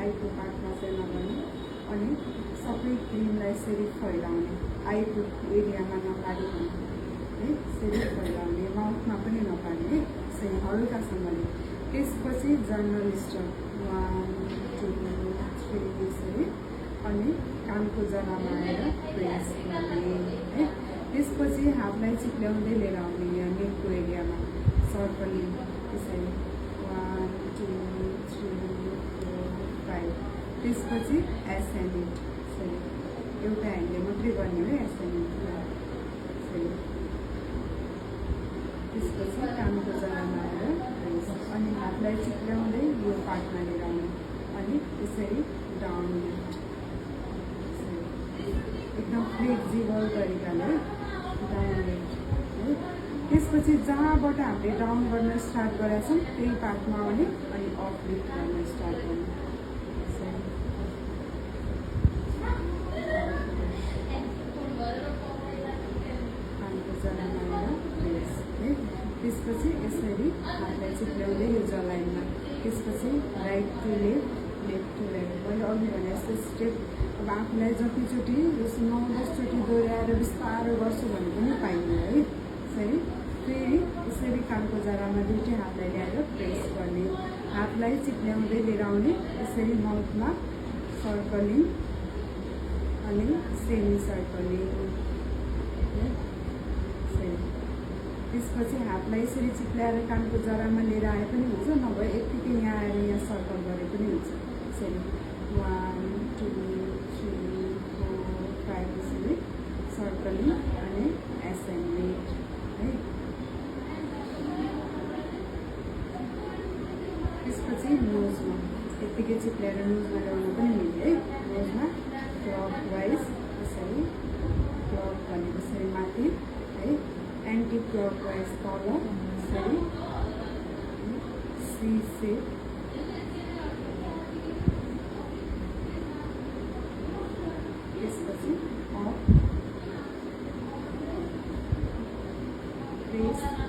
आईको पार्टमा चाहिँ नगर्ने अनि सबै क्रिमलाई यसरी फैलाउने आईको एरियामा नपारिकन है यसरी फैलाउने माउथमा पनि नपार्ने यसरी हल्कासँगले त्यसपछि जर्नल स्ट्रोक 1 2 3 यसरी अनि कानको जरामा आएर प्रेस गर्ने है त्यसपछि हातलाई चिप्ल्याउँदै लिएर आउने यहाँ नेकको एरियामा सर्कलिङ यसरी 1 2 3 4 5 त्यसपछि एसेन्डेन्ट यसरी एउटा ह्यान्डले मात्रै गर्ने हो एसेन्डेन्ट यसरी त्यसपछि कानको जरामा आएर प्रेस अनि हातलाई चिप्ल्याउँदै यो पार्टमा लिएर आउने अनि यसरी डाउन एकदम फ्लेक्जिबल तरिकाले डाउन है त्यसपछि जहाँबाट हामीले डाउन गर्न स्टार्ट गरेका छौँ त्यही पार्टमा आउने अनि अफ लिफ्ट गर्न स्टार्ट गर्ने कानको जरामा आएर प्रेस है त्यसपछि यसरी हातलाई चिप्ल्याउँदै यो जलाइनमा त्यसपछि right to left left to right मैले अघि भने जस्तो स्टेप अब आफूलाई जतिचोटि जस्तो 9-10 चोटि दोहोऱ्याएर बिस्तारो गर्छु भने पनि पाइने है यसरी फेरि यसरी कानको जरामा दुईटै हातलाई ल्याएर प्रेस गर्ने हातलाई चिप्ल्याउँदै लिएर आउने यसरी माउथमा सर्कलिङ अनि सेमी सर्कलिङ त्यसपछि हातलाई यसरी चिप्ल्याएर कानको जरामा लिएर आए पनि हुन्छ नभए यतिकै यहाँ आएर यहाँ सर्कल गरे पनि हुन्छ यसरी 1 2 3 4 5 यसरी सर्कलिङ अनि एसेन्डेन्ट है त्यसपछि नोजमा यतिकै चिप्ल्याएर नोजमा ल्याउन पनि मिल्यो है नोजमा क्लक वाइज यसरी क्लक भनेको यसरी माथि है एन्टी क्लक वाइज तल यसरी सी सेप त्यसपछि अफ प्रेस